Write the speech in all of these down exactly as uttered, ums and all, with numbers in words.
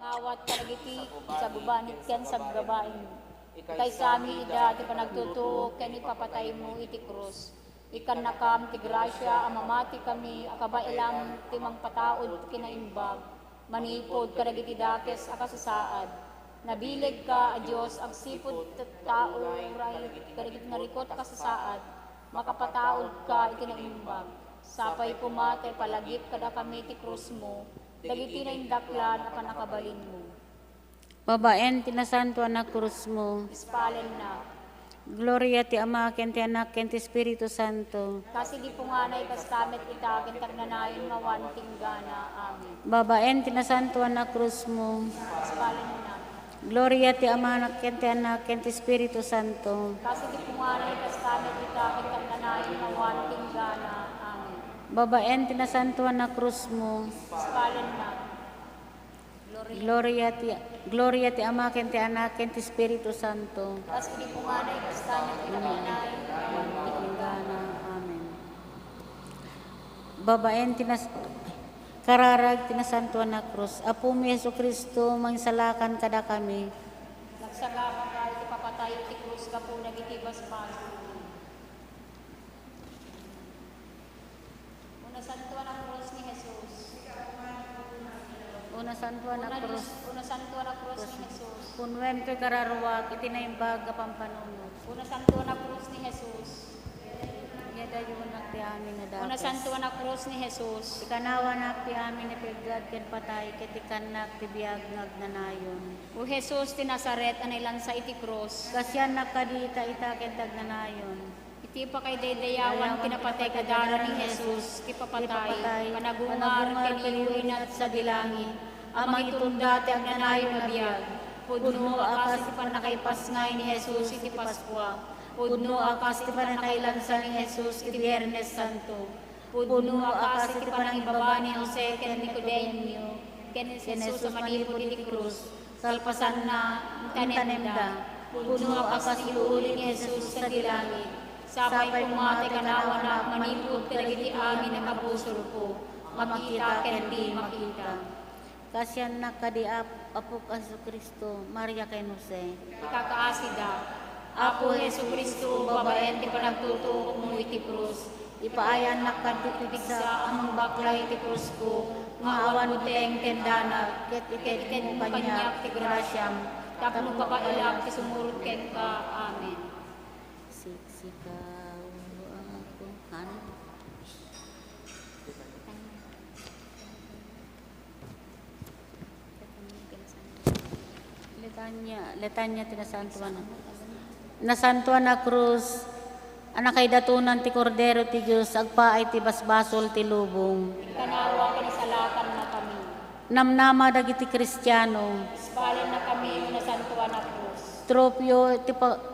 Awat kadagiti sagubanit ken saggabain. Ikaysami ida ti panagtutuok ken ipapataymo iti krus. Ikkannakam ti grasia a mamati kami a kabaelam ti mangpataud ti kinaimbag manipud kadagiti dakes a kasasaad. Nabilegka a Dios agsipud ti tao uray kadagiti narikut a kasasaad, makapataudka iti naimbag. Sapay koma ta ipalagip kadakami ti krusmo dagiti naindaklan a pannakabalinmo. Babaen ti nasantoan a krusmo. Ispalennak. Gloria ti Ama, ken ti Anak, ken ti Espiritu Santo. Kas idi punganay, kasta met ita, ken ti agnanayon nga awan ti inggana. Amen. Babaen ti nasantoan a krusmo. Ispalennak. Gloria ti Ama, ken ti Anak, ken ti Espiritu Santo. Kas idi punganay, kasta met ita, ken ti agnanayon nga awan ti inggana. Amen. Babaen ti nasantoan a krusmo. Ispalennak. Gloria ti, gloria ti Ama, ken ti Anak, ken ti Espiritu Santo. Kas idi punganay, kasta met ita, ken ti agnanayon nga awan ti inggana. Amen. Babaen ti nas-, kararag ti nasantoan a krus. Apomi Jesu-Cristo, mangisalakan kadakami. Nagsagabaka iti papatay iti krus gapu dagiti basbasol. O nasantoan a krus ni Jesus. O nasantoan a krus. O nasantoan a krus ni Jesus. Punnuem toy kararuak iti naimbag a pampanunot. O nasantoan a krus ni Jesus. Iyadayonak ti amin a dakes. O nasantoan a krus ni Jesus. Ikanawanak ti amin a piaggad ken patay, ket ikkannak ti biag nga agnanayon. O Jesus ti Nazaret a nailansa iti krus. Kasiannak kadi ta ita ken ti agnanayon. Iti pakaidaydayawan ti napateg a dalan ni Jesus, ti papatay, panagungar ken inulinat sadi langit, a mangitunda ti agnanayon a biag. Pudno a kas iti pannakaipasngay ni Jesus iti Paskua. Pudno a kas iti pannakailansa ni Jesus iti Biernes Santo. Pudno a kas iti panangibaba ni Jose ken Nicodemo ken ni Jesus a manipud iti krus. Kalpasanna, intanemda. Pudno a kas iti uli ni Jesus sadi langit. Sapay koma ta ikanawanak manipud kadagiti amin a kabusorko, makita ken di makita. Kasiannak kadi, Ap-, Apok a Jesu-Cristo, Maria ken Jose. Ikakaasida. Apo Jesu-Cristo, babaen ti panagtutuokmo iti krus, ipaayannak kadagiti pigsa a mangbaklay iti krusko nga awan buteng ken danag, ket itedmo kaniak ti grasiam tapno pabaelak ti sumurot kenka. Amen. Siksikaw ako. Ano? Litania, litania ti nasantoan. Nasantoan a krus, a nakaidatonan ti Kordero ti Dios, agpaay ti basbasol ti lubong. Ikanawa ken isalakannakami. Namnama dagiti Kristiano. Ispalennakami o nasantoan a krus. Tropio ti pa-,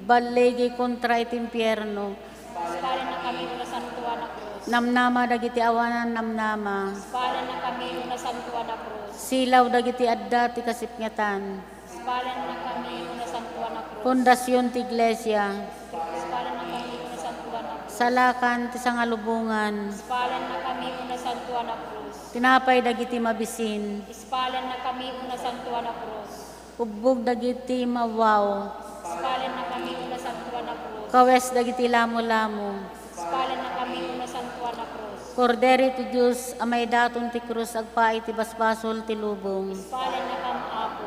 balligi kontra iti impierno. Ispalennakami o nasantoan a krus. Namnama dagiti awanan namnama. Ispalennakami o nasantoan a krus. Silaw dagiti adda ti kasipngetan. Ispalennakami o nasantoan a krus. Fundasion ti Iglesia. Ispalennakami o nasantoan a krus. Salakan ti sangalubongan. Ispalennakami o nasantoan a krus. Tinapay dagiti mabisin. Ispalennakami o nasantoan a krus. Ubbog dagiti mawwaw. Ispalennakami o nasantoan a krus. Kawes dagiti lamolamo. Ispalennakami o nasantoan a krus. Kordero ti Dios a maidaton ti krus agpaay ti basbasol ti lubong. Ispalennakam, Apo.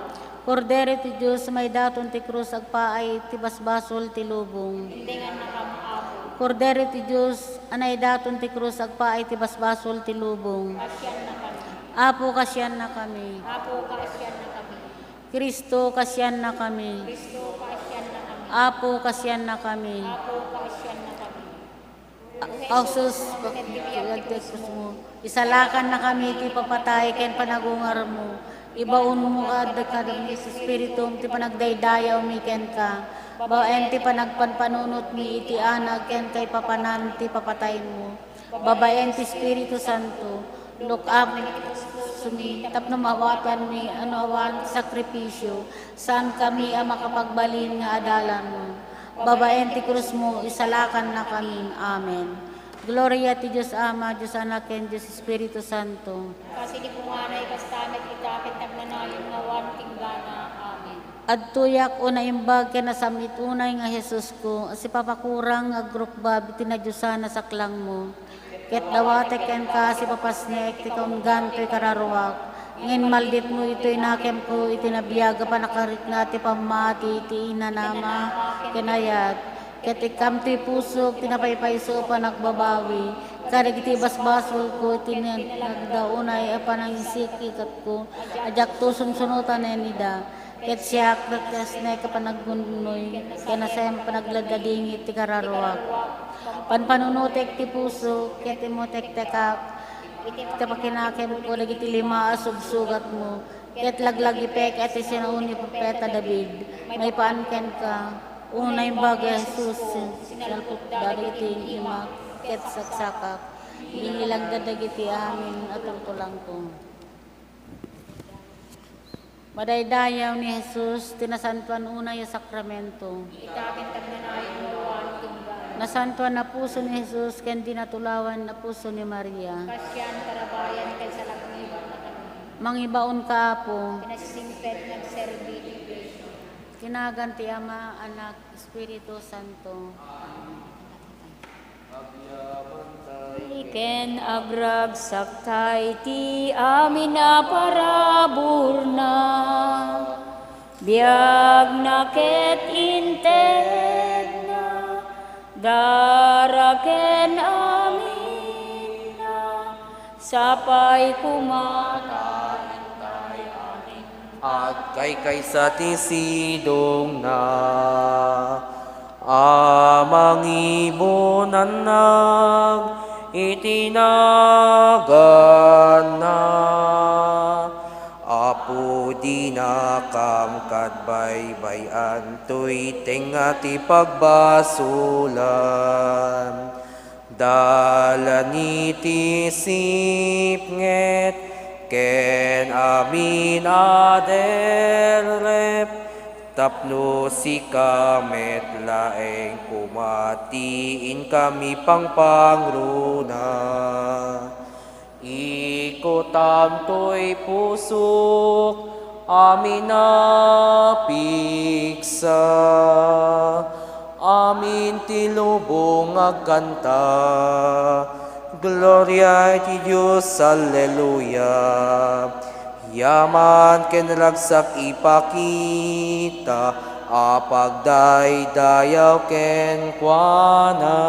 Kordero ti Dios a maidaton ti krus agpaay ti basbasol ti lubong. Indengannakam, Apo. Kordero ti Dios a naidaton ti krus agpaay ti basbasol ti lubong. Kasiannakami. Apo, kasiannakami. Apo, kasiannakami. Cristo, kasiannakami. Cristo, kasiannakami. Apo, kasiannakami. Apo, kasiannakami. A-, O Jesus, Jesus, pagkagtiagtiagmo, isalakannakami ti papatay ken panagungarmo. Ibaonmo kad-, kadagiti espiritum ti panagdaydayawmi kenka, babaen ti panagpanpanunotmi iti anag ken kaipapanan ti papataymo. Babaen ti Espiritu Santo, luk-am dagiti puspusomi tapno maawatanmi a no awan ti sakrifisio, saankami a makapagbalin nga adalanmo. Babaen ti krusmo, isalakannakami. Amen. Gloria ti Dios Ama, Dios Anak, ken Dios Espiritu Santo. Kas idi punganay, kasta met ita ken ti agnanayon nga awan tinggana. Amen. Adtoyak o naimbag ken nasammit unay nga Jesusko, a sipapakurang nga agrukbab iti nadiosan a saklangmo. Ket dawatek kenka a sipapasnek ti kaunggan toy kararuak. Ngem malditmo itoy nakemko iti nabiag a pannakarikna ti pammati iti inanama ken ayat. Ket ikkam toy pusok ti napaypayso a panagbabawi kadagiti basbasolko iti nagdaunay a panangisikiketko a diakto sunsunotanen ida. Ket siak, nakiasnek a panaggunnoy ken nasayam a panagladladingit ti kararuak. Panpanunotek ti pusok ket immutektekak iti pakinakemko dagiti lima a subsugatmo. Ket laglagipek iti sinaon ni Profeta David maipapan kenka, O naimbag a Jesus, sinalpokda dagiti imak ket saksakak, binilangda dagiti amin a tultulangko. Madaydayaw ni Jesus ti nasantoan unay a sakramento. Ita ken ti agnanayon nga awan tinggana. Nasantoan a puso ni Jesus ken dinatulawan a puso ni Maria. Pasian, karabayan, ken salakniban a kami. Mangibaonka, Apo. Kinasingpet nga agserbi ti Iglesia. Ti nagan ti Ama, Anak, Espiritu Santo. Ken agragsaktay ti amin a paraburna, biagna ket intedna, dara ken aminna, sapay koma ta intay amin. Agkaykaysa ti sidongna a mangibunnannag iti naganna. Apo, dinakam kad baybay-an toy tengnga ti pagbasolan. Dalan iti sipnget ken amin a derrep, tapno sika met laeng koma ti inkami pangpangruna. Ikkutam toy pusok, amin a pigsa, amin ti lubong agkanta. Gloria iti Dios, alleluia. Yaman ken ragsak ipakita a pagdaydayaw kenkuana.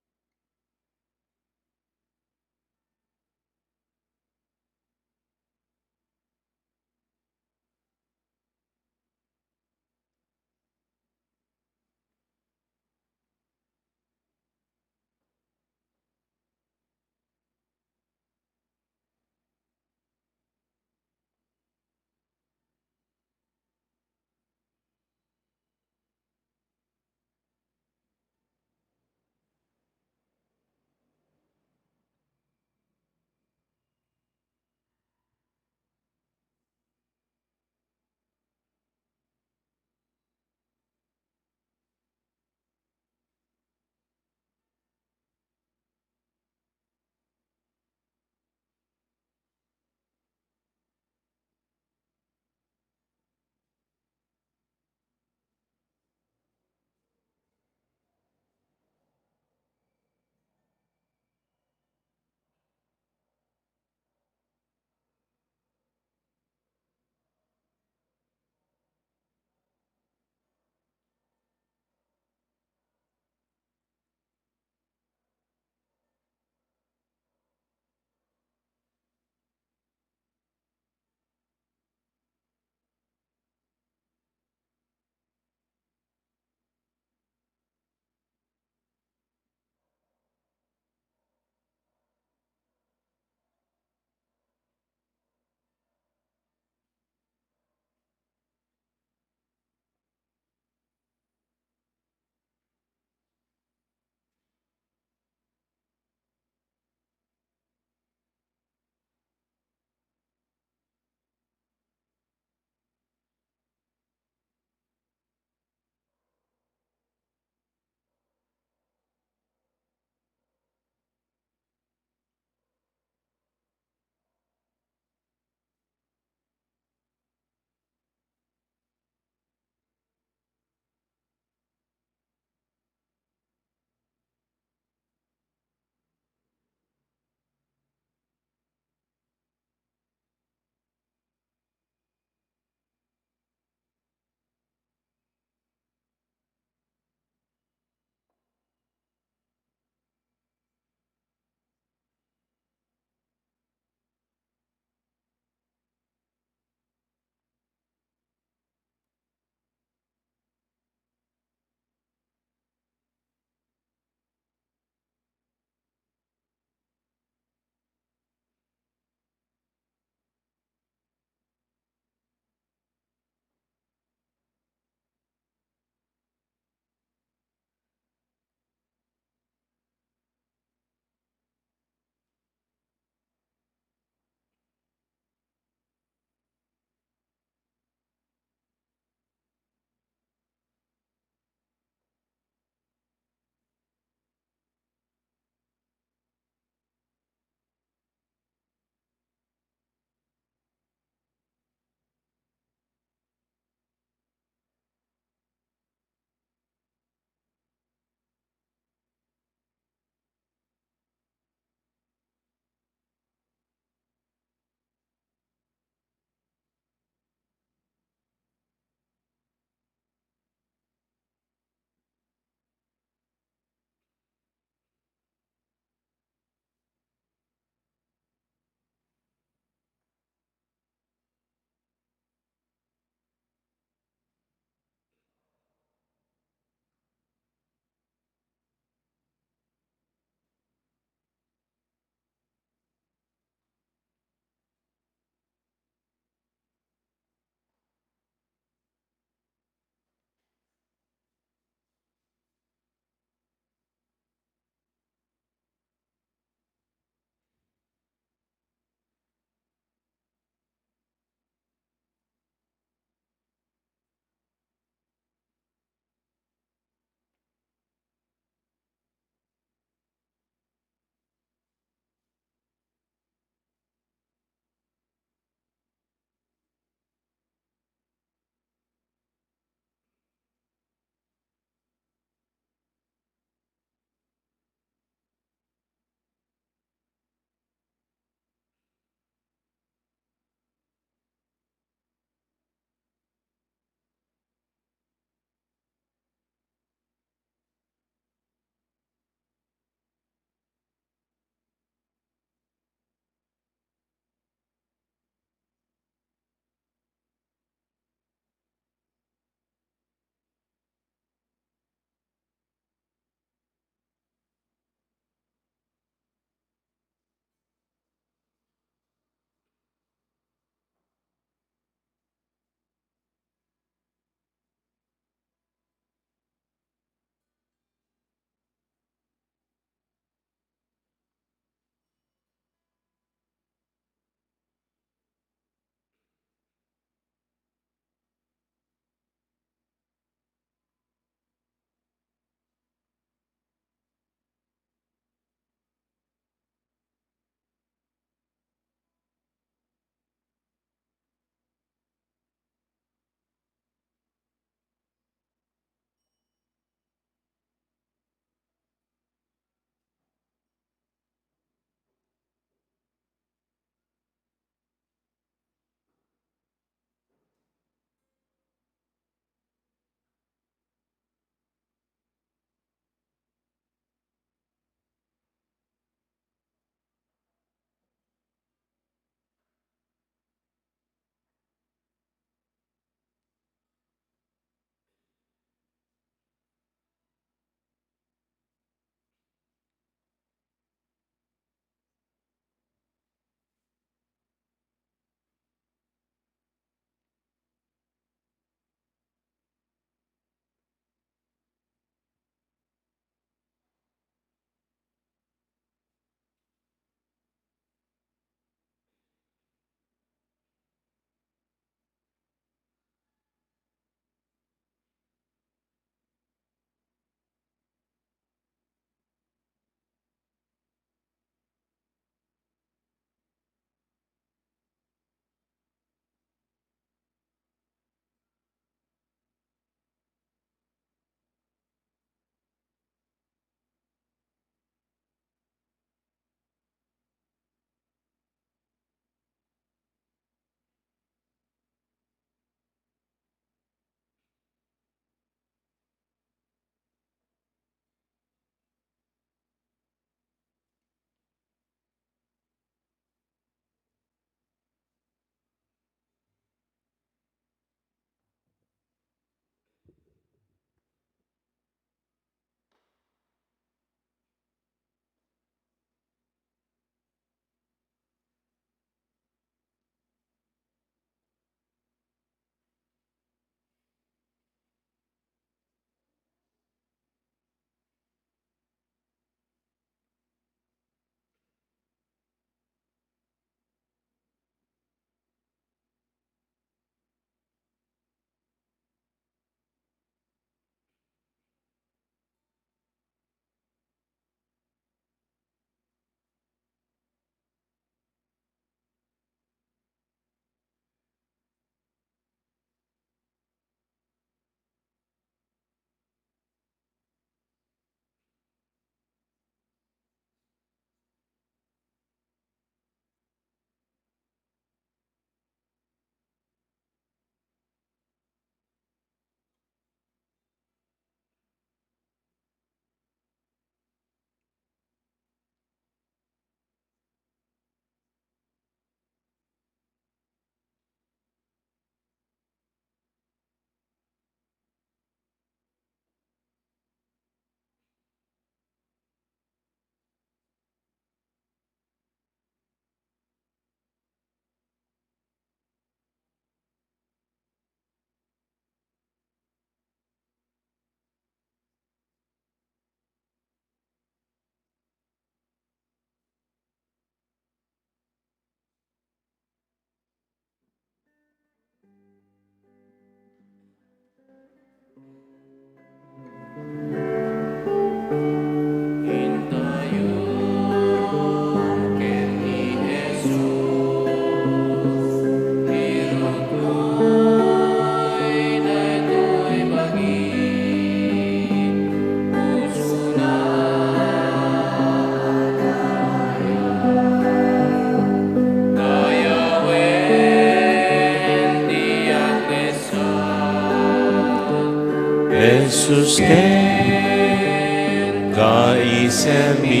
Jesus ken kaisemimi,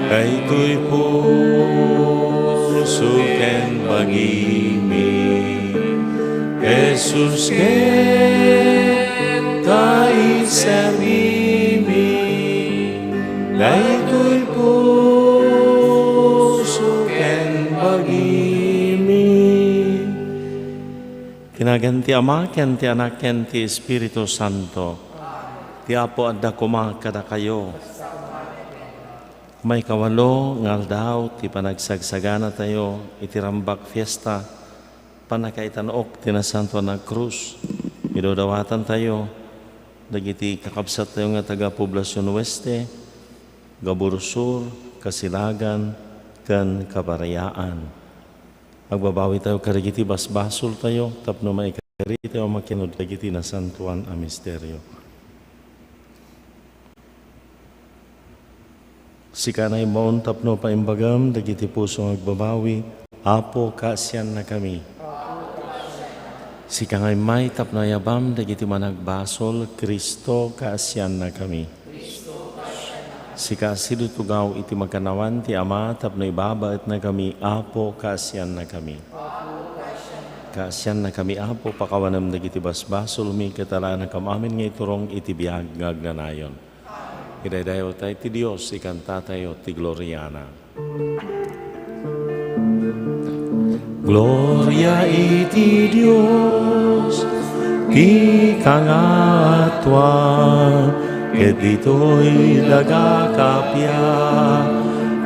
daytoy puso ken bagimi. Jesus ken kaisemimi, daytoy puso ken bagimi. Ti nagan ti Ama, ken ti Anak, ken ti Espiritu Santo. Ti Apo adda koma kadakayo. Maikawalo nga aldaw ti panagsagsaganatayo iti Rambak Fiesta, pannakaitanook ti Nasantoan a Krus. Idawdawatantayo dagiti kakabsattayo nga taga Poblacion Oeste, Gabur Sur, Casilagan, ken Cabarayaan. Agbabawitayo kadagiti basbasoltayo tapno maikaritayo a makianud dagiti nasantoan a misterio. Sika naimbaon tapno paimbagam dagiti puso nga agbabawi, Apo, kaasiannakami. Sika nga immay tapno ayabam dagiti managbasol, Cristo, kaasiannakami. Sika a sidutugaw iti makannawan ti Ama tapno ibabaetnakami, Apo, kaasiannakami. Kaasiannakami, Apo, pakawanem dagiti basbasolmi ket alanakam amin nga iturong iti biag nga agnanayon. Idaydayawtayo ti Dios, ikantatayo ti gloriana. Gloria iti Dios ti kangatoan, ket ditoy dagakappia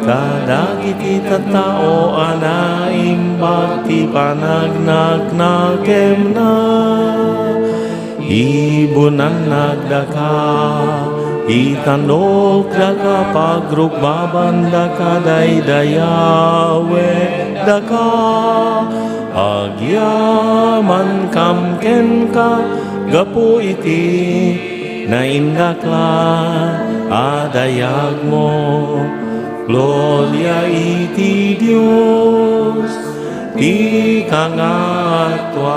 kadagiti tattao a naimbag ti panagnaknakemna. Ibunannakdaka, itannokdaka, pagrukbabandaka, daydayawendaka. Agyamankam kenka gapu iti naindaklan a dayagmo. Gloria iti Dios ti kangatoan.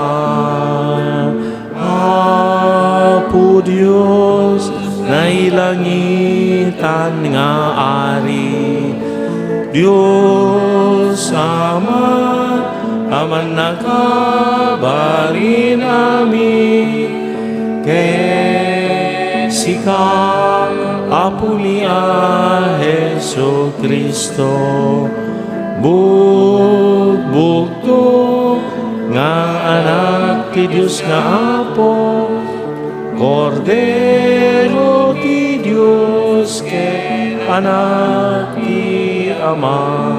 Apo Dios, nailangitan nga Ari, Dios Ama a mannakabarin amin, ken sika, Apom a Jesu-Cristo, bugbugto nga Anak ti Dios nga Apo, Kordero ti Dios ken Anak ti Ama.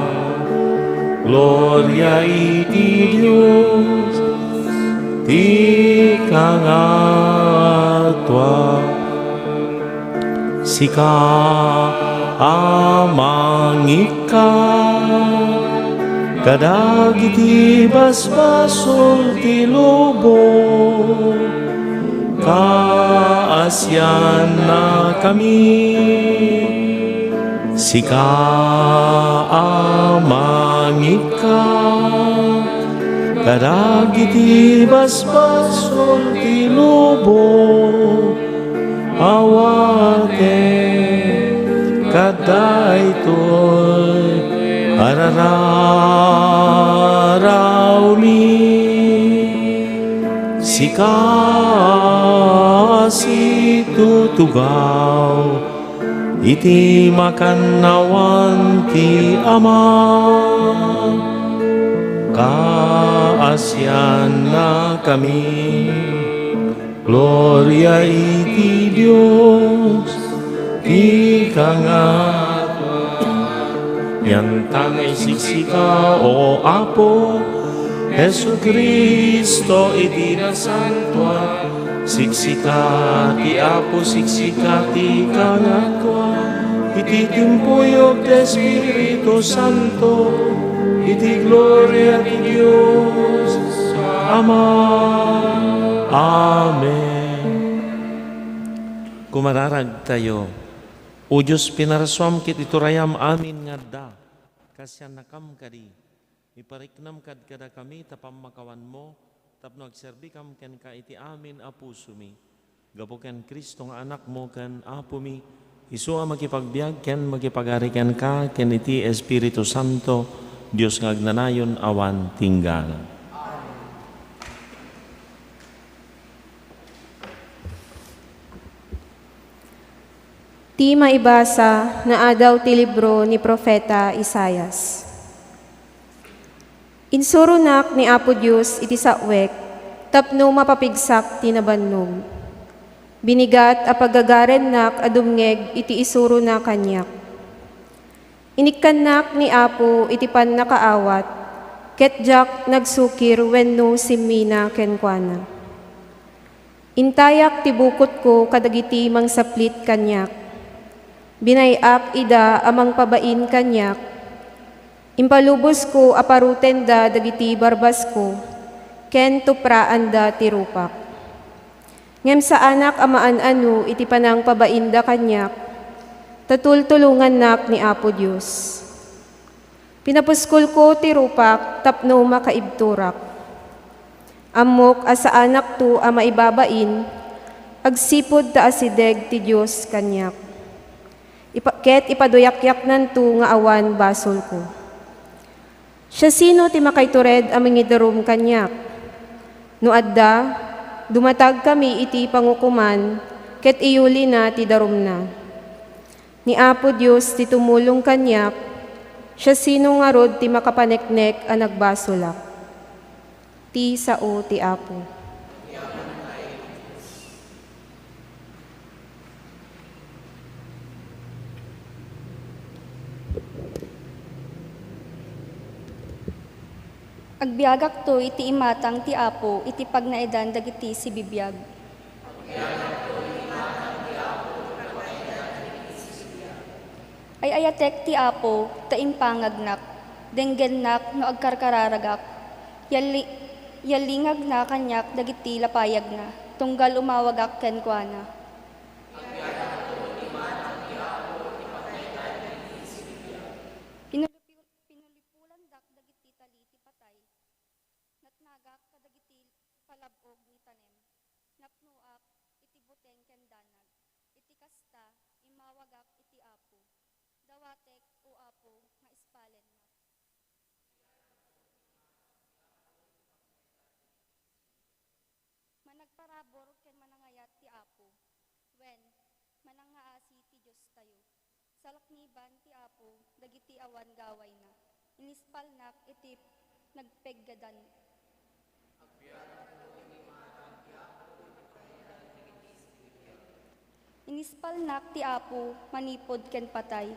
Gloria iti Dios ti kangatoan. Sika a mangikkat kadagiti basbasol ti lubong, kaasiannakami. Sika a mangikkat kadagiti basbasol ti lubong, awaten kadaytoy a rararawmi. Sika a situtugaw iti makannawan ti Ama, kaasiannakami. Gloria iti Dios ti kangatoan. Yantang isiksika, O Apo Jesu-Cristo, iti nasantoan. Siksika ti Apo, siksika ti kangatoan. Iti timpuyog ti Espiritu Santo, iti gloria ti Dios Ama. Amen. Kumararagtayo. O Dios, pinarsuam ket iturayam amin nga adda. Kaasiannakam kadi. Ipariknam kad kadakami ta pammakawanmo, Tapno agserbikam kenka iti amin a pusomi. Gapu ken Cristo nga Anakmo ken Apomi, isu a makipagbiag ken makipagari kenka ken iti Espiritu Santo, Dios nga agnanayon awan tinggana. Ti maibasa nga adaw ti libro ni Profeta Isaias. Insuronak ni Apo Dios iti saoek tapno mapapigsak ti nabannog. Binigat a pagagarennak a dumngeg iti isurona kaniak. Inikkannak ni Apo iti pannakaawat, ket diak nagsukir wenno simmina kenkuana. Intayak ti bukotko kadagiti mangsaplit kaniak. Binay-ak ida a mangpabain kaniak. Impalubosko a parutenda dagiti barbasko, ken tupraanda ti rupak. Ngem saanak a maan-ano iti panangpabainda kaniak, ta tultulongannak ni Apo Dios. Pinapuskolko ti rupak tapno makaibturak. Ammok a saanakto a maibabain, agsipud ta asideg ti Dios kaniak. Ipa-, ket ipaduyakyaknanto nga awan basolko. Siasino ti makaitured a mangidarum kaniak? No adda, dumatagkami iti pangukoman, ket iyulina ti darumna. Ni Apo Dios ti tumulong kaniak, siasino ngarud ti makapaneknek a nagbasolak? Ti sao ti Apo. Agbiagakto iti imatang ti Apo iti pagnaedan dagiti sibibiag. Ay-ayatek ti Apo ta impangagnak, denggennak no agkarkararagak. Yalli-, yallingagna kaniak dagiti lapayagna, tunggal umawagak kenkuana. Pinulipu-, pinulipulandak dagiti tali ti patay, natnagak kadagiti palab-og ni tanem, napnoak iti buteng ken danag. Iti kasta, immawagak iti Apo. Dawatek, O Apo, nga ispalennak. Managparabur ken manangayat ti Apo. Wen, manangngaasi ti Diostayo. Salakniban ti Apo dagiti awan gawayna. Inispalnak iti nagpeggadan. Inispalnak ti Apo manipud ken patay.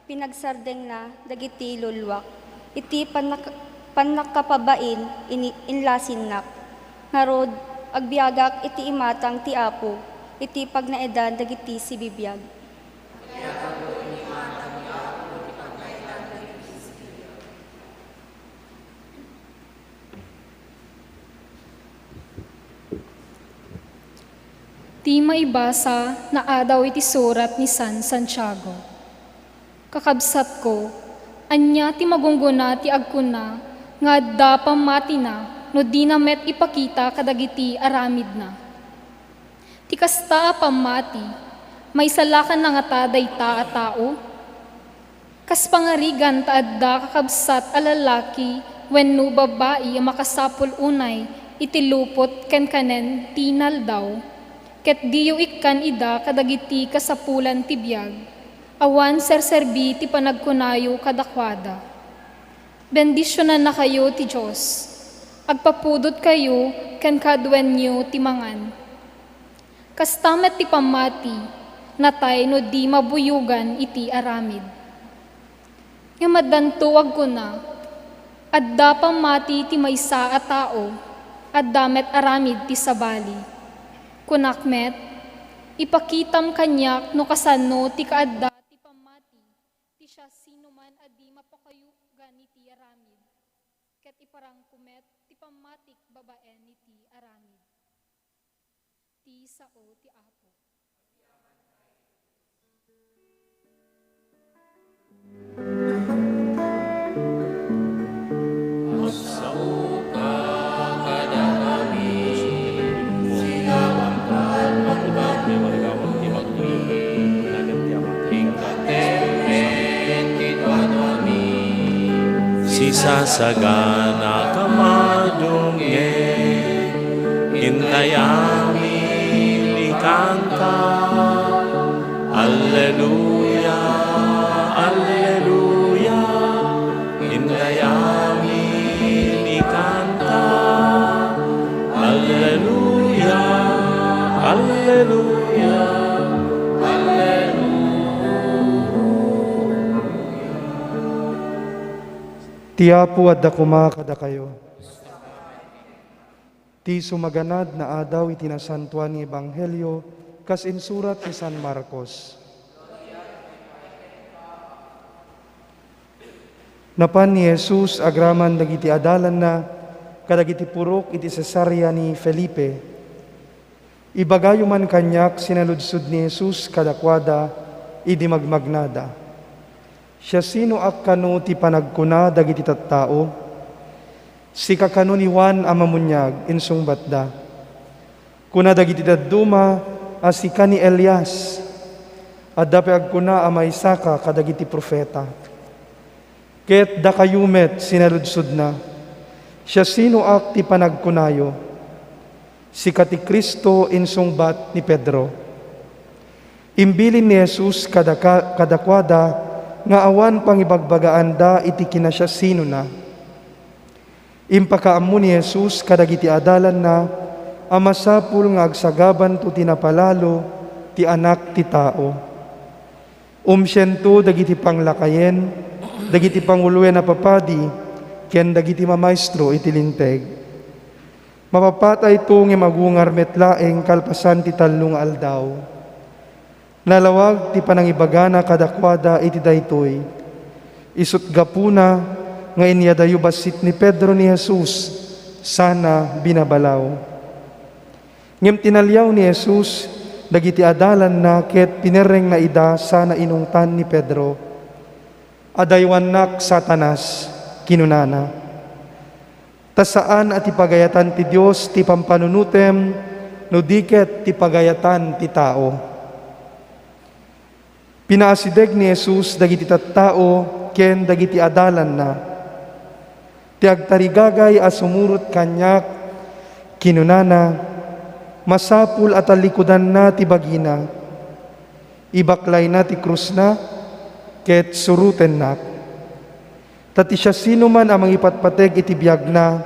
Pinagsardengna dagiti luluak. Iti pannak-, pannakapabain ini-, inlasinnak. Ngarud, agbiagak iti imatang ti Apo, iti pagnaedan dagiti sibibiag. Ti maibasa naadaw iti surat ni San Santiago. Kakabsatko, ania ti magunggona ti agkuna nga adda pammatina no dina met ipakita kadagiti aramidna? Ti kasta a pammati, maisalakanna ngata dayta a tao? Kas pangarigan ta adda kakabsat a lalaki wenno babbai a makasapul unay iti lupot ken kanen ti inaldaw, ket diyo ikkan ida kadagiti kasapulan ti biag, awan serserbi ti panagkunayo kadakuada. Bendisionannakayo ti Dios. Agpapudotkayo ken kaaduenyo ti mangan. Kasta met ti pammati, natay no di mabuyogan iti aramid. Ngem addanto agkuna, "Adda pammati ti maysa a tao, adda met aramid ti sabali." Kunak met, "Ipakitam kaniak no kasano ti kaadda ti pammati ti siasinoman a di mapakuyogan iti aramid, ket iparangko met ti pammatik babaen iti aramid." Ti sao ti Apo. Sasagana ka madungngeg, intay amin ikanta. Alleluia, alleluia, intay amin ikanta. Alleluia, alleluia, alleluia. Ti Apo adda koma kadakayo. Ti sumaganad nga adaw iti Nasantoan nga Ebanghelio kas insurat ni San Marcos. Napan ni Jesus agraman dagiti adalanna kadagiti purok iti Cesarea ni Felipe. Ibagayo man kaniak, sinaludsod ni Jesus kadakuada idi magmagnada. Siasinoak kano ti panagkuna dagiti tattao? Sika kano ni Juan a Mamuniag, insungbatda. Kuna dagiti dadduma a sika ni Elias. Adda pay agkuna a maysaka kadagiti profeta. Ket dakayo met, sinaludsodna, siasinoak ti panagkunayo? Sika ti Cristo, insungbat ni Pedro. Imbilin ni Jesus kadaka-, kadakuada nga awan pangibagbagaanda iti kinasiasinona. Impakaammo ni Jesus kadagiti adalanna a masapul nga agsagabanto ti napalalo ti Anak ti Tao. Umsiento dagiti panglakayen, dagiti panguloen a papadi, ken dagiti mamaestro iti Linteg. Mapapatayto ngem agungar met laeng kalpasan ti tallo nga aldaw. Nalawag ti panangibagana kadakuada iti daytoy. Isut' gapuna nga inyadayo bassit ni Pedro ni Jesus sana binabalaw. Ngem tinaliaw ni Jesus dagiti adalanna ket pinerrengna ida sana inungtan ni Pedro. "Adaywannak, Satanas," kinunana. Ta saan a ti pagayatan ti Dios ti pampanunotem, no di ket ti pagayatan ti tao. Pinaasideg ni Jesus dagiti tattao ken dagiti adalanna. Ti agtarigagay a sumurot kaniak, kinunana, masapul a tallikudanna ti bagina. Ibaklayna ti krusna ket surotennak. Ta ti siasinoman a mangipatpateg iti biagna,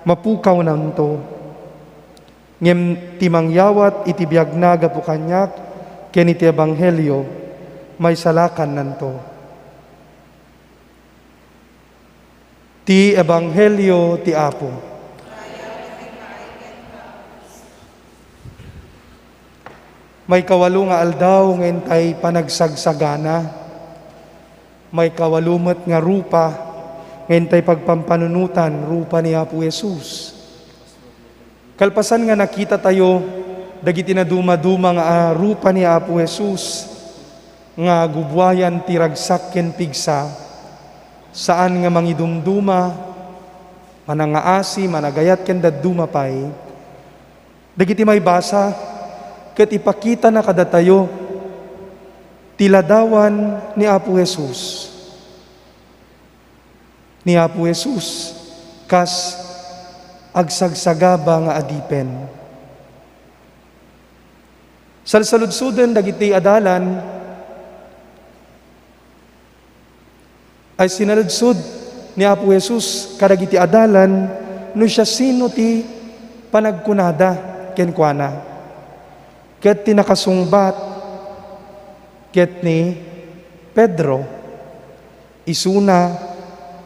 mapukawnanto. Ngem ti mangyawat iti biagna gapu kaniak ken iti ebanghelio, maisalakannanto. Ti ebanghelio ti Apo. Maikawalo nga aldaw nga intay panagsagsagana. Maikawalo met nga rupa nga intay pagpampanunotan, rupa ni Apo Jesus. Kalpasan nga nakitatayo dagiti nadumaduma nga, ah, rupa ni Apo Jesus nga gubuayan ti ragsak ken pigsa, saan nga mangidumduma, manangaasi, managayat ken dadduma pay. Dagiti maibasa ket ipakitana kadatayo ti ladawan ni Apo Jesus. Ni Apo Jesus kas agsagsagaba nga adipen. Salsaludsoden dagiti adalan, ay sinaludsod ni Apo Jesus kadagiti adalan no siasino ti panagkunada kenkuana. Ket ti nakasungbat ket ni Pedro, isuna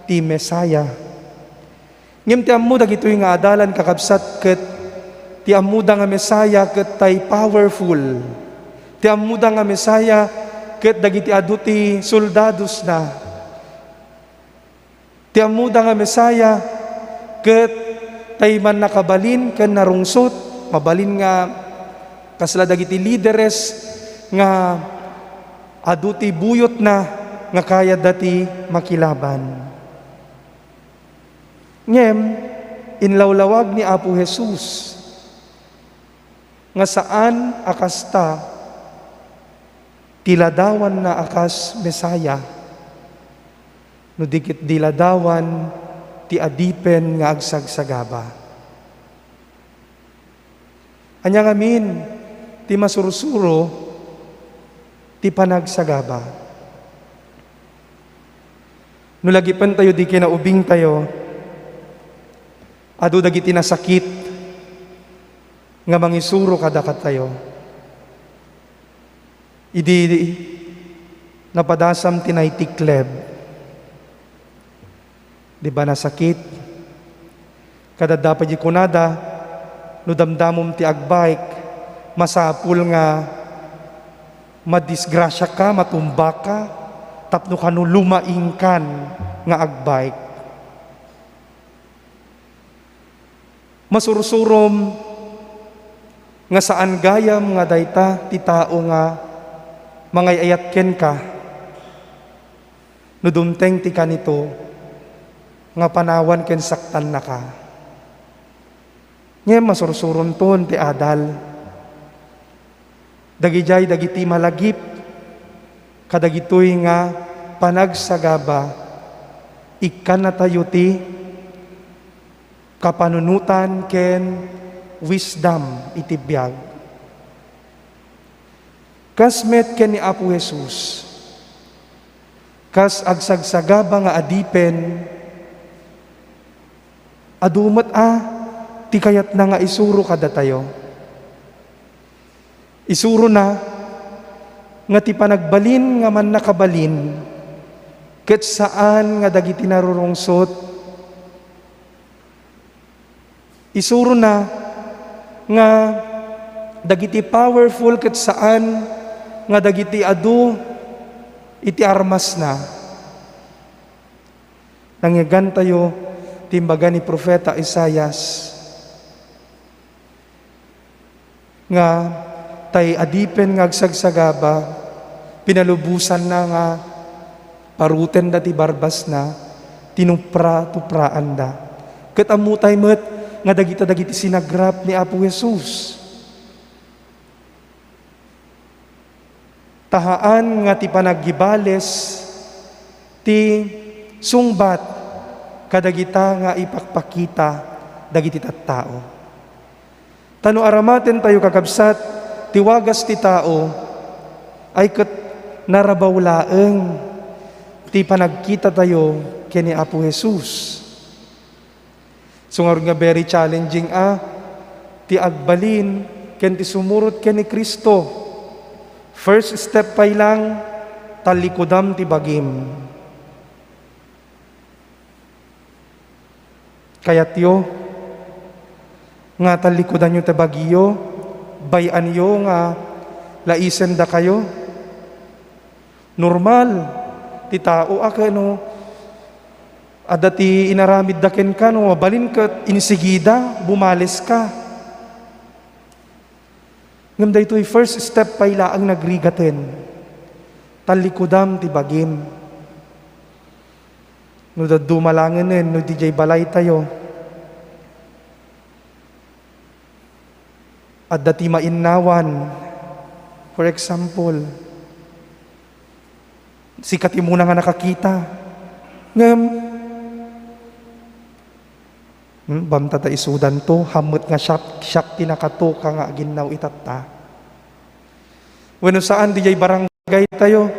ti Messiah. Ngem ti ammo dagitoy nga adalan, kakabsat, ket ti ammoda nga Messiah ket tay powerful. Ti ammoda nga Messiah ket dagiti adu ti soldadosna. Ti ammoda nga Messiah ket tay mannakabalin ken narungsot, mabalin nga kasla dagiti lideres nga adu ti buyotna nga kayatda ti makilaban. Ngem inlawlawag ni Apo Jesus nga saan a kasta ti ladawanna a kas Messiah. no di ket di ladawan ti adipen nga agsagsagaba. Ania ngamin ti masursuro ti panagsagaba? No lagipentayo di kinaubingtayo, adu dagiti nasakit nga mangisuro kadakatayo. Idi napadasam ti naitikleb, di ba nasakit? Kada dapat di kunada, no damdamom ti agbike, masapul nga madisgrasya ka, matumba ka, tapno kano lumaingkan nga agbike. Masursurom nga saan gayam nga dayta ti tao nga mangay-ayat kenka. No dumteng ti kanito nga panawan ken saktannaka. Ngem masursuronton ti adal. Dagidiay dagiti malagip kadagitoy nga panagsagaba, ikkannatayo ti kapanunotan ken wisdom iti biag. Kas met ken ni Apo Jesus, kas agsagsagaba nga adipen, adu met a ti kayatna nga isuro kadatayo. Isurona nga ti panagbalin nga mannakabalin ket saan nga dagiti narurungsot. Isurona nga dagiti powerful ket saan nga dagiti adu iti armasna. Nangngegantayo ti imbaga ni Profeta Isaias nga tay adipen nga agsagsagaba, pinalubosanna nga parutenda ti barbasna, tinupra-tupraanda. Ket ammotay met nga dagita dagiti sinagrap ni Apo Jesus. Tahaan nga ti panagibales ti sungbat kadagita nga ipakpakita dagiti tattao. Ta no aramatentayo, kakabsat, ti wagas ti tao, ay ket narabaw laeng ti panagkitatayo ken ni Apo Jesus. So ngarud nga very challenging a ti agbalin ken ti sumurot ken ni Cristo. First step pay lang, tallikudam ti bagim. Kayatyo nga tallikudanyo ti bagiyo, bay-anyo nga laisendakayo? Normal ti tao a ket no adda ti inaramidda kenka, no mabalin ket insigida, bumaleska. Ngem daytoy first step pay laeng nagrigaten. Tallikudam ti bagim. No dadduma langenen, no didiay balaytayo, adda ti mainnawan. For example, sika ti umuna nga nakakita. Ngem, hmm, bamta ta isudanto, hammet nga siak, siak ti nakatoka nga aginnaw itatta. Wenno saan, didiay barangay tayo.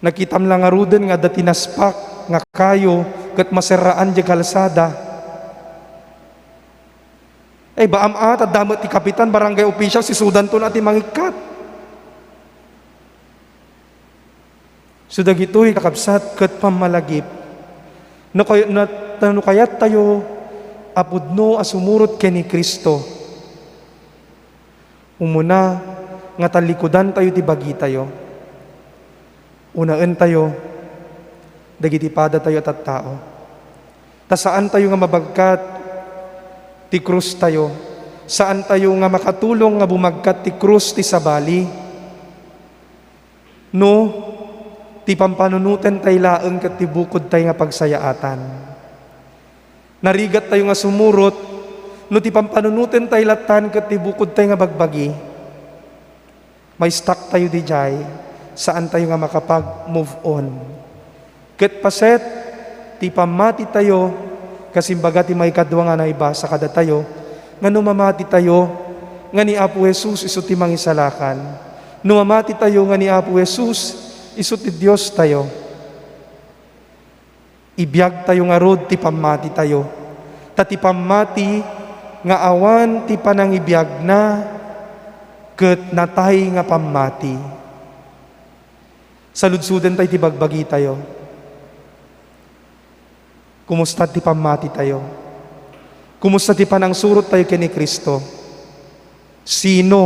Nakitam la ngaruden nga adda ti naspak nga kayo ket maserraan diay kalsada. Ay, baam a, ta adda met ti kapitan, barangay official, isudanto na ti mangikkat. So dagitoy, kakabsat, ket pammalagip. No kay-, na, no kayattayo a pudno a sumurot ken ni Cristo, umuna nga tallikudantayo ti bagitayo. Unaentayo dagiti padatayo a tattao. Ta saantayo nga mabagkat ti krustayo. Saantayo nga makatulong nga bumagkat ti krus ti sabali. No, ti pampanunotentay laeng ket ti bukodtay nga pagsayaatan. Narigattayo nga sumurot, no ti pampanunotentay lattan ket ti bukodtay nga bagbagi, ma-stucktayo didiay, saantayo nga makapag-move on. Ket paset ti pammatitayo, kas imbaga ti maikadua nga naibasa kadatayo, nga no mamatitayo, nga ni Apo Jesus isu ti mangisalakan. No mamatitayo, nga ni Apo Jesus isu ti Diostayo. Ibiagtayo ngarud ti pammatitayo. Ta ti pammati nga awan ti panangibiagna ket natay nga pammati. Saludsodentayo ti bagbagitayo. Kumusta ti pammatitayo? Kumusta ti panangsurottayo ken ni Cristo? Sino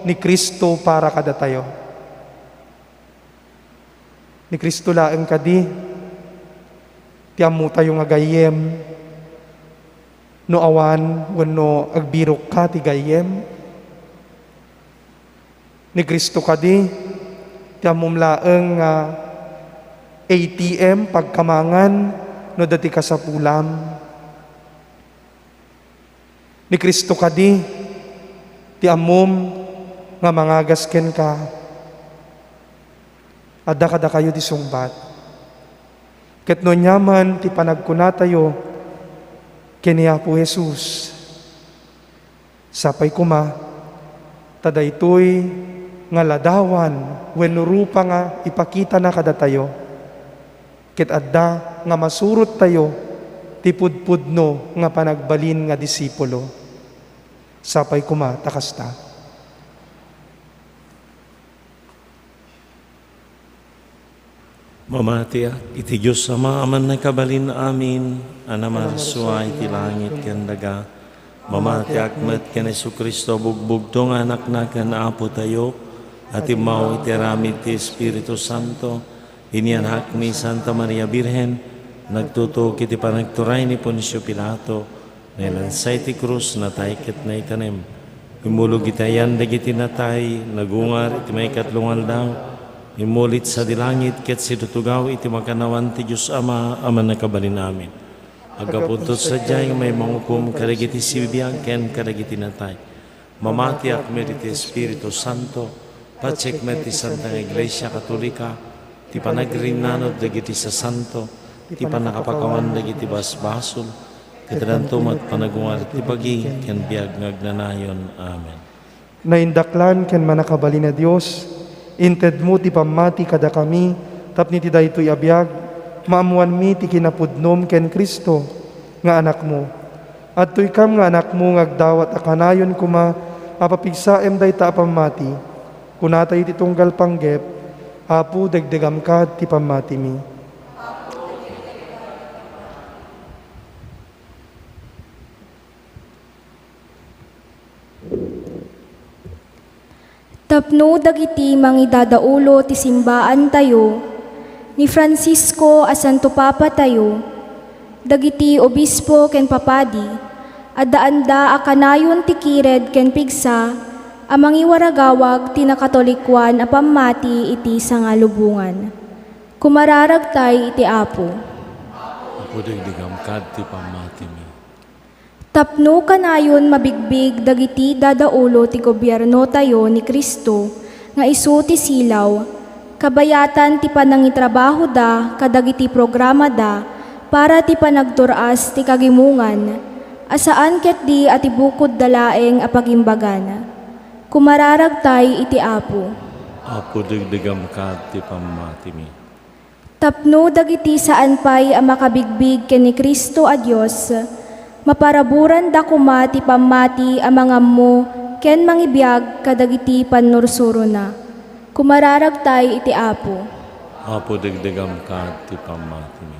ni Cristo para kadatayo? Ni Cristo laeng kadi ti ammotayo nga gayyem no awan wenno agbirokka ti gayyem? Ni Cristo kadi ti ammom laeng nga A T M pagkamangan no adda ti kasapulam? Ni Cristo kadi ti ammom nga mangagas kenka? Adda kadakayo ti sungbat. Ket no aniaman ti panagkunatayo ken ni Apo Jesus, sapay koma ta daytoy nga ladawan wenno rupa nga ipakitana kadatayo, ket adda nga masurottayo ti pudpudno nga panagbalin nga disipulo. Sapay koma ta kasta. Mamatiak iti Dios Ama a Mannakabalin-amin, a namarsua iti langit ken daga. Mamatiak met ken Jesu-Cristo a bugbugto nga Anakna ken Apotayo, a timmaw iti aramid ti Espiritu Santo, inianak ni Santa Maria Birhen, nagtutuok iti panagturay ni Poncio Pilato, nailansa iti krus, natay ket naitanem. Immulog iti ayan dagiti natay, nagungar iti maikatlo nga aldaw, immulit sadi langit ket sidutugaw iti makannawan ti Dios Ama a Mannakabalin-amin. Aggapunto sadiay nga mangukom kadagiti sibibiag ken kadagiti natay. Mamatiak met iti Espiritu Santo, patiek met ti Santa nga Iglesia Katolika, ti panagrinnano dagiti sasanto, ti pannakapakawan dagiti basbasol, ket addanto met panagungar ti bagi ken biag nga agnanayon. Amen. Naindaklan ken mannakabalin a Dios, intedmo ti pammati kadakami tapno iti daytoy a biag, maammoanmi ti kinapudnom ken Cristo nga Anakmo. Adtoykam nga Anakmo nga agdawat a kanayon koma a papigsaem dayta a pammati. Kunatayo iti tunggal panggep, Apo, dagdagamka ti pammatimi. Tapno dagiti mangidadaulo ti simbaantayo, ni Francisco a Santo Papatayo, dagiti obispo ken papadi, addaanda a kanayon ti kired ken pigsa a mangiwaragawag ti nakatolikoan a pammati iti sangalubongan. Kumararagtay iti Apo. Apo, dagdagamka ti pammatimi. Tapno kanayon mabigbig dagiti dadaulo ti gobiernotayo ni Cristo nga isu ti silaw, kabayatan ti panangitrabahoda kadagiti programada para ti panagtur-as ti kagimongan a saan ketdi a ti bukodda laeng a pagimbagan. Kumararagtay iti Apo. Apo, dagdagamka ti pammatimi. Tapno dagiti saan pay a makabigbig ken ni Cristo a Dios, maparaburanda koma ti pammati a mangammo ken mangibiag kadagiti pannursurona. Kumararagtay iti Apo. Apo, dagdagamka ti pammatimi.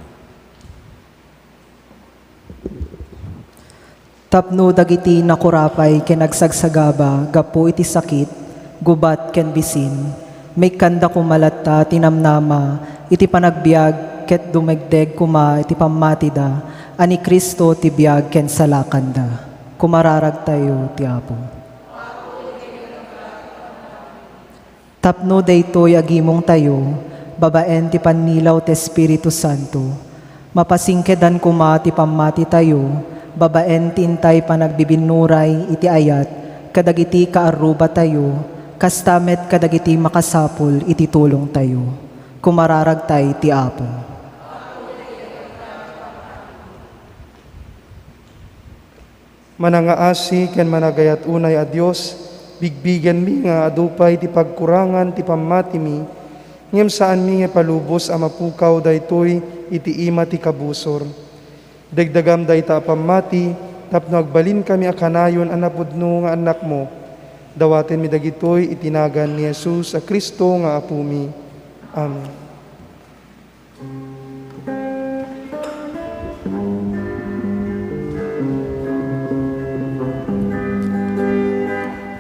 Tapno dagiti nakurapay ken agsagsagaba gapu iti sakit, gubat ken bisin, maikkanda koma latta ti namnama iti panagbiag ket dumagdeg koma iti pammatida a ni Cristo ti biag ken salakanda. Kumararagtayo ti Apo. Tapno daytoy agimongtayo babaen ti pannilaw ti Espiritu Santo, mapasingkedan koma ti pammatitayo babaen ti intay panagbibinnuray iti ayat kadagiti kaarrubatayo, kasta met kadagiti makasapul iti tulongtayo. Kumararagtay ti Apo. Manangaasi ken managayat unay a Dios, bigbigenmi nga adu pay ti pagkurangan ti pammatimi, ngem saanmi nga ipalubos a mapukaw daytoy iti ima ti kabusor. Dagdagam dayta a pammati tapno agbalinmi a kanayon a napudno nga annakmo. Dawatenmi dagitoy iti nagan ni Jesus a Cristo nga Apomi. Amen.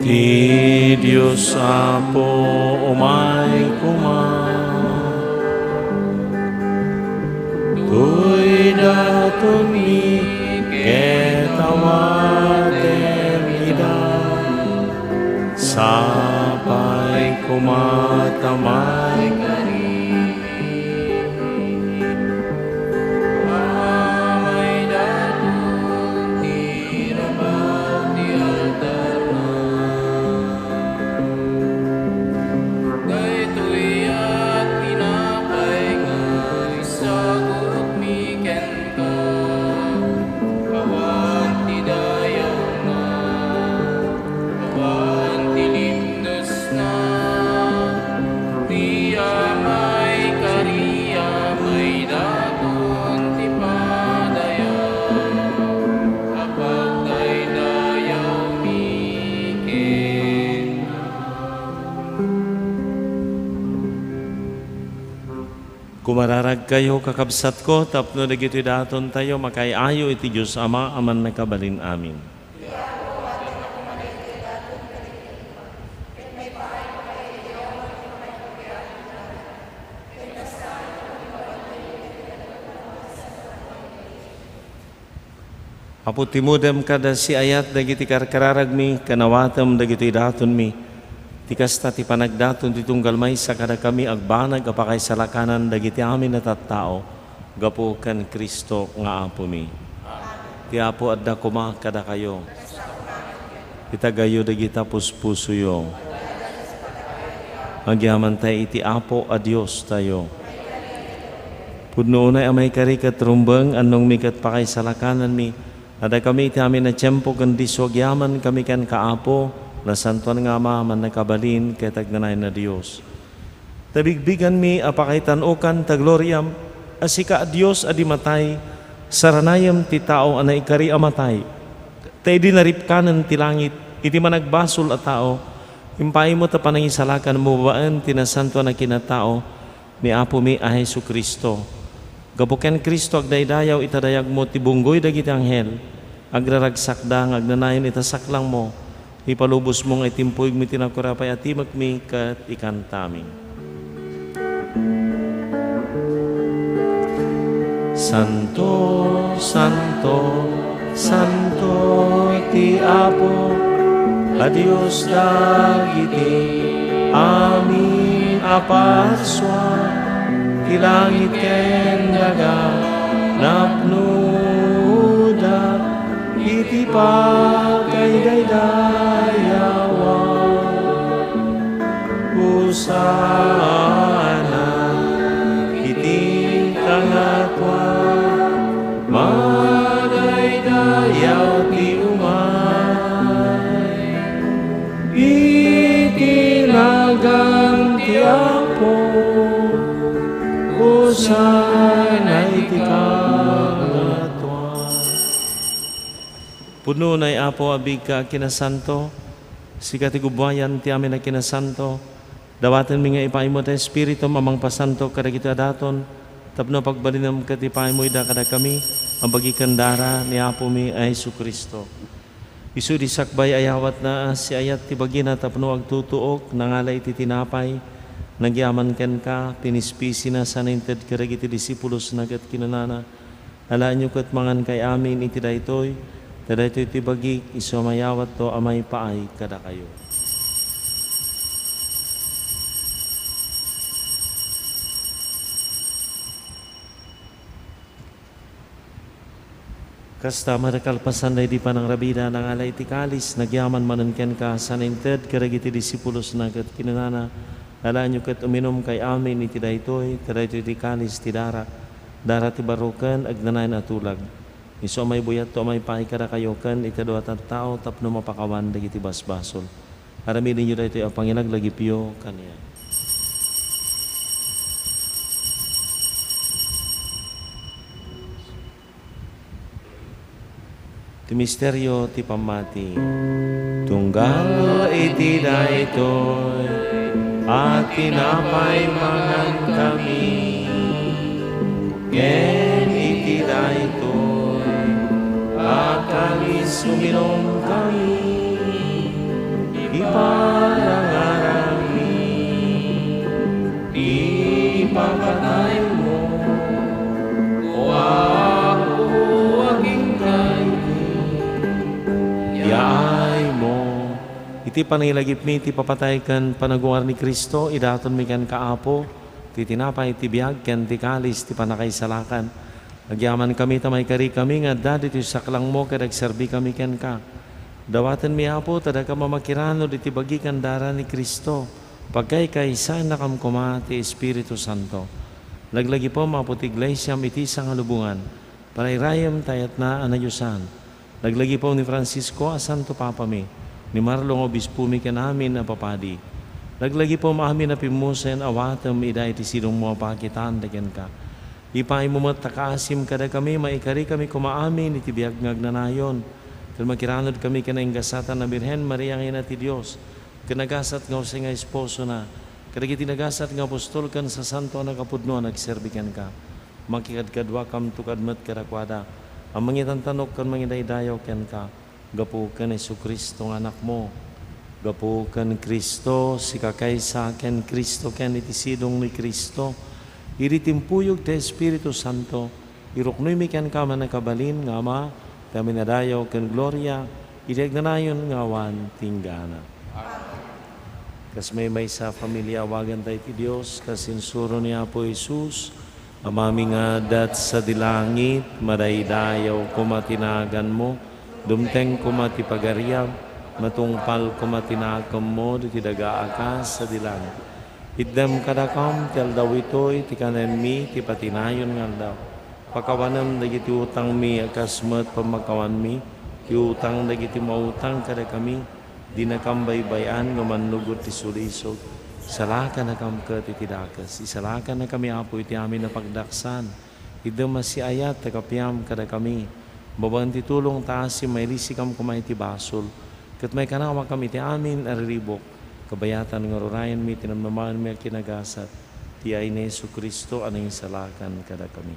Ti Dios Apo, umay koma. Tuy datonmi ket awatem ida. Sapay koma ta maikari. Amay daton ti rabaw ti altarna. Daytoy a tinapay nga isagutmi kenka, awan ti dayawna, awan ti limdesna, ti amay kari, amay daton ti padayaw a pagdaydayawmi kenka. Kumararagkayo, kakabsatko, tapno dagitoy datontayo makaay-ayo iti Dios Ama a Mannakabalin-amin. Apo, timudem kada siayat dagiti karkararagmi, ken awatem dagitoy datonmi. Ti kasta ti panagdaton ti tunggal maysa kadakami agbanag a pakaisalakanan dagiti amin a tattao gapu ken Cristo nga Apomi. Ti Apo adda koma kadakayo. Itagayo dagita puspusoyo. Agyamantay iti Apo a Diostayo. Pudno unay a maikari ket rumbeng, annongmi ket pakaisalakananmi. Adda kami iti amin a tiempo ken disso agyamankami kenka, Apo, Nasantoan nga Ama, Mannakabalin ket Agnanayon a Dios. Ta bigbigenmi a pakaitan-okan ta gloriam, a sika a Dios a di matay, saranayem ti tao a naikari a matay. Ta idi naripkanen ti langit iti managbasol a tao, impaaymo ta panangisalakanmo babaen ti nasantoan a kinatao ni Apomi a Jesu-Cristo. Gapu ken Cristo, agdaydayaw ita dayagmo ti bunggoy dagiti anghel, agraragsakda nga agnanayon ita saklangmo, ipalubosmo nga itimpuigmo iti nakurapay a timekmi ket ikantami. Santo, santo, santo ti Apo a Dios dagiti amin a parsua, ti langit ken daga napnoda iti pakaidaydayawan. Hosanna iti kangatoan, madaydayaw ti umay iti nagan ti Apo. Hosanna iti kangatoan. Pudno unay, Apo, a biigka a kinasanto, sika ti gubbuayan ti amin a kinasanto. Dawatenmi nga ipaaymo ti Espiritum a mangpasanto kadagitoy a daton, tapno pagbalinem ket ipaaymo ida kadakami a bagi ken dara ni Apomi a Jesu-Cristo. Isu idi sakbay a yawatna a siayat ti bagina tapno agtutuok, nangala iti tinapay, nagyaman kenka, pinispisina sana inted kadagiti disipulosna ket kinunana, Alaenyo ket mangankay amin iti daytoy, ta daytoy ti bagik isu a mayawatto a maipaay kadakayo. Kasta met, kalpasan daydi panangrabida, nangala iti kalis, nagyaman manen kenka, sana inted kadagiti disipulosna ket kinunana, Alaenyo ket uminumkay amin iti daytoy, ta daytoy ti kalis ti darak, dara ti barroken, agnanayon a tulag. Isu a maibuyatto a maipaay kadakayo ken iti dua a tattao tapno mapakawan dagiti basbasol. Aramidenyo daytoy a pangilaglagipyo kaniak. Ti misterio ti pammati. Tunggal iti daytoy a tinapay mangankami, ken iti daytoy a kalis uminumkami, iparangarangmi ti ipapataymo, O Apo, a kenka idi yaaymo. Iti panangilagipmi ti papatay ken panagungar ni Cristo, idatonmi kenka, Apo, ti tinapay ti biag ken ti kalis ti pannakaisalakan. Agyamankami ta maikarikami nga adda ditoy saklangmo ket agserbikami kenka. Dawatenmi, Apo, ta dakam a makiranod iti bagi ken dara ni Cristo. Pagkaykaysannakam koma ti Espiritu Santo. Laglagipem, Apo, ti iglesiam iti sangalubongan. Parayrayem ta ayatna a nadiosan. Laglagipem ni Francisco a Santo Papami, ni Marlo nga Obispomi ken amin a papadi. Laglagipem amin a pimmusen, awatem ida iti sidongmo a pakitaan da kenka. Ipaaymo met ta kaasim kadakami, maikarikami koma amin iti biag nga agnanayon, ken makiranodkami ken nainggasatan a Birhen Maria nga Ina ti Dios, ken nagasat nga Jose nga esposona, kadagiti nagasat nga apostol ken sasanto a nakapudno a nagserbi kenka. Makikadkaduakamto kad met kadakuada a mangitantanok ken mangidaydayaw kenka, gapu ken Jesu-Cristo nga Anakmo, gapu ken Cristo, sika kaysa ken Cristo ken iti sidong ni Cristo, idi timpuyog ti Espiritu Santo, iruknoymi kenka a mannakabalin nga Ama, ti amin a dayaw ken gloria, idi agnanayon nga awan tinggana. Kas maymaysa a familia, awagantayo ti Dios, kas insuro ni Apo Jesus, Amami nga adda sadi langit, madaydayaw koma ti naganmo, dumteng koma ti pagariam, matungpal koma ti nakemmo, ditoy daga a kas sadi langit. Itdem kadakam ti aldaw itoy, ti kanenmi, ti patinayon nga aldaw. Pakawanem dagiti utangmi, a kas met pammakawanmi, ti utang dagiti mautang kadakami, Dinakam baybay-an nga mannugod ti sulisog. Isalakannakam ket iti dakes. Isalakannakami, Apo, iti amin a pagdaksan. Itdem a siayat ta kapiam kadakami. Babaen ti tulong ta asim, mailisikam koma iti basol. Ket maikanawakam iti amin a riribuk. Kabayatan nga ururayenmi ti namnamaenmi a kinagasat. Ti ayna Jesu-Cristo a nangisalakan kadakami.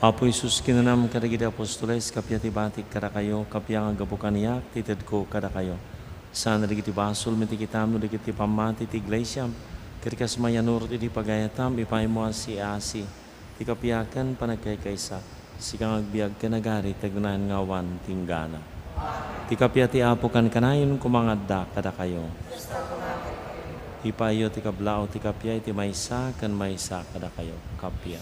Apo Jesus, kinunam kadagiti apostoles, "Kappia ti batik kadakayo, kappia nga gapu kaniak ti itedko kadakayo." Saan dagiti basolmi ti kitam no dagiti pammati ti iglesiam, ket kas mayannurot iti pagayatam, ipaaymo a siasi ti kappia ken panagkaykaysa. Sika nga agbiag ken agari ti agnanayon nga awan tinggana. Ti kappia ti Apo kankanayon koma nga adda kadakayo. Ipaayyo ti kablaaw ti kappia iti maysa ken maysa kadakayo. Kappia.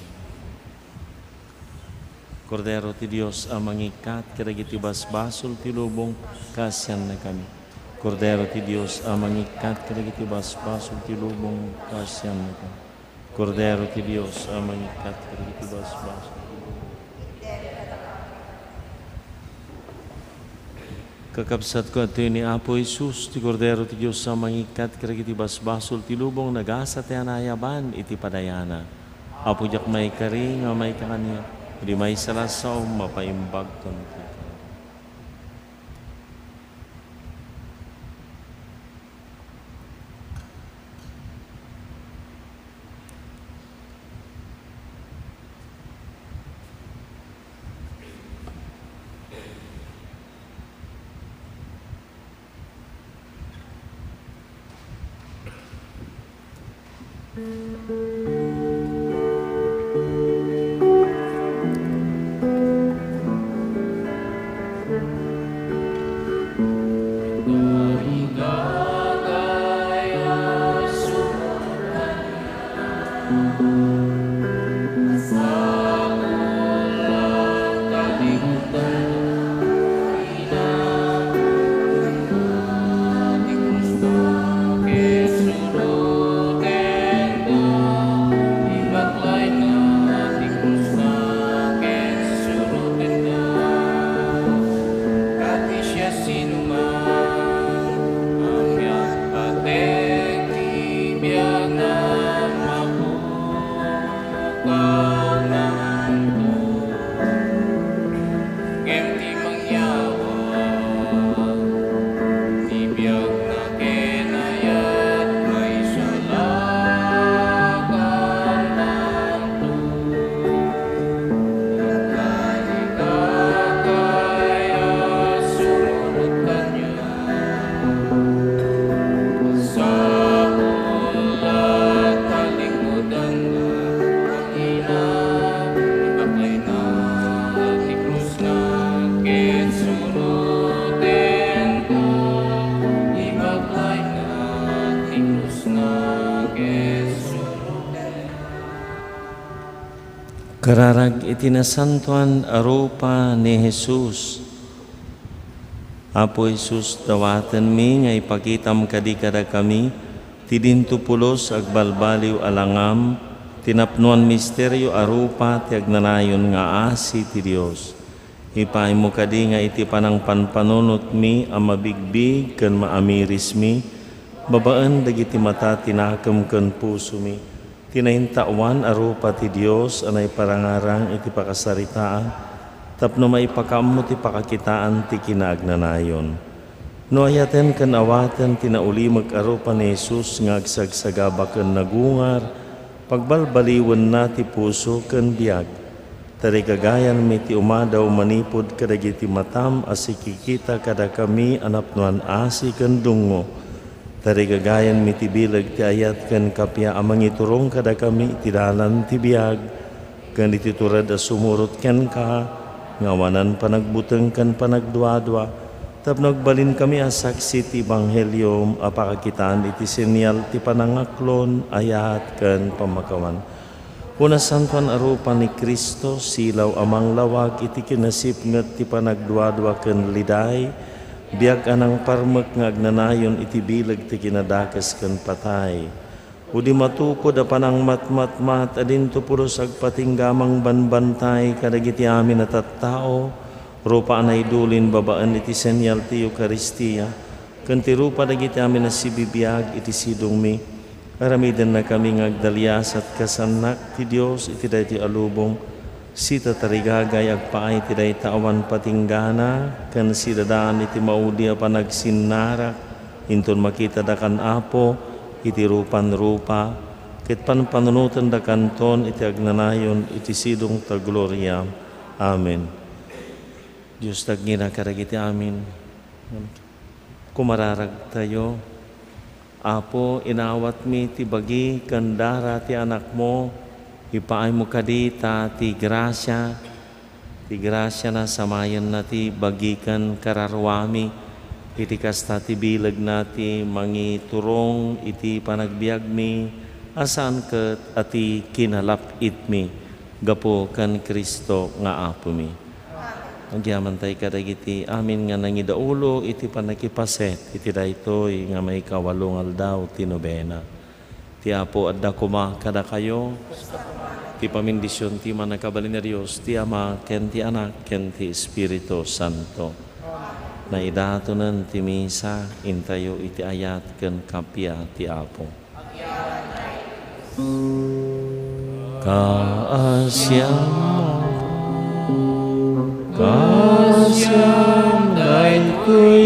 Kordero ti Dios a mangikkat kadagiti basbasol ti lubong, kaasiannakami. Kordero ti Dios a mangikkat kadagiti basbasol ti lubong, kaasiannakami. Kordero ti Dios a mangikkat kadagiti basbasol. Kakabsatko, adtoy ni Apo Jesus, ti Kordero ti Dios a mangikkat kadagiti basbasol ti lubong, nagasat ti anayaban iti padayana. Apo, diak maikari nga maika kaniak, idi maysa la a saom, mapaimbagton kenka. Kararag iti nasantoan a rupa ni Jesus. Apo Jesus, dawatenmi nga ipakitam kadi kadakami ti dinto pulos agbalbaliw a langam, ti napnoan misterio a rupa ti agnanayon nga asi ti Dios. Ipaaymo kadi nga iti panangpanpanunotmi a mabigbig ken maamirismi, babaen dagiti mata ti nakem ken pusomi, ti naintaoan a rupa ti Dios a naiparangarang iti pakasaritaan, tapno maipakaammo ti pakakitaan ti kinaagnanayon. No ayaten ken awaten ti naulimek a rupa ni Jesus nga agsagsagaba ken nagungar, pagbalbaliwenna ti puso ken biag. Tarigagayanmi ti umadaw manipud kadagiti matam a sikikita kadakami a napnoan asi ken dungngo. Tarigagayanmi ti bileg ti ayat ken kappia a mangiturong kadakami iti dalan ti biag, ken iti tured a sumurot kenka nga awanan panagbuteng ken panagduadua, tapno agbalinkami a saksi ti ebanghelio a pakakitaan iti senyal ti panangaklon, ayat, ken pammakawan. O nasantoan a rupa ni Cristo, silaw a manglawag iti kinasipnget ti panagduadua ken liday, biag a nangparmek nga agnanayon iti bileg ti kinadakes ken patay. O di matukod a panangmatmatmat a dinto pulos agpatingga a mangbanbantay kadagiti amin a tattao, rupa a naidulin babaen iti senyal ti Eukaristia, ken ti rupa dagiti amin a sibibiag iti sidongmi. Aramidennakami nga agdaliasat kas annak ti Dios iti daytoy a lubong. Sitatarigagay agpaay ti dayta awan patinggana, ken sidadaan iti maudi a panagsinnarak, inton makitadakan, Apo, iti rupan rupa, ket panpanunotendakanton iti agnanayon iti sidongta a gloria. Amen. Dios, tagngina kadagiti amin. Kumararagtayo. Apo, inawatmi ti bagi ken dara ti Anakmo. Ipaaymo kadi ta ti grasia, ti grasiana samayenna ti bagi ken kararuami. Iti kasta, ti bilegna ti mangiturong iti panagbiagmi a saan ket a ti kinalap-itmi gapu ken Cristo nga Apomi. Agyamantay kadagiti amin nga nangidaulo iti pannakipaset iti daytoy nga maikawalo nga aldaw ti nobena. Ti Apo adda koma kadakayo. Ti pamindision ti Mannakabalin a Dios, ti Ama, ken ti Anak, ken ti Espiritu Santo. Naidatonen ti misa, intayo iti ayat ken kappia ti Apo. Kaasiam, kaasiam daytoy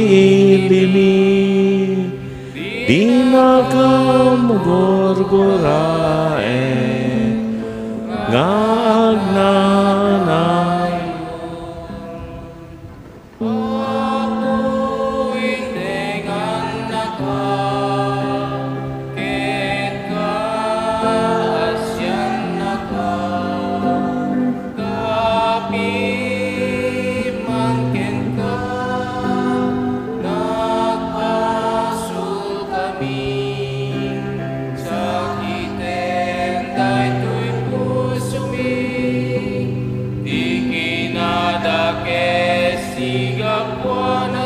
ilimi, dinakam gurguraen nga agnanayon. Apo, indengannaka, ket kaasiannaka, gapu man kenka, nagpasulkami. Sakiten daytoy pusomi, ti kinadakes ti gapuana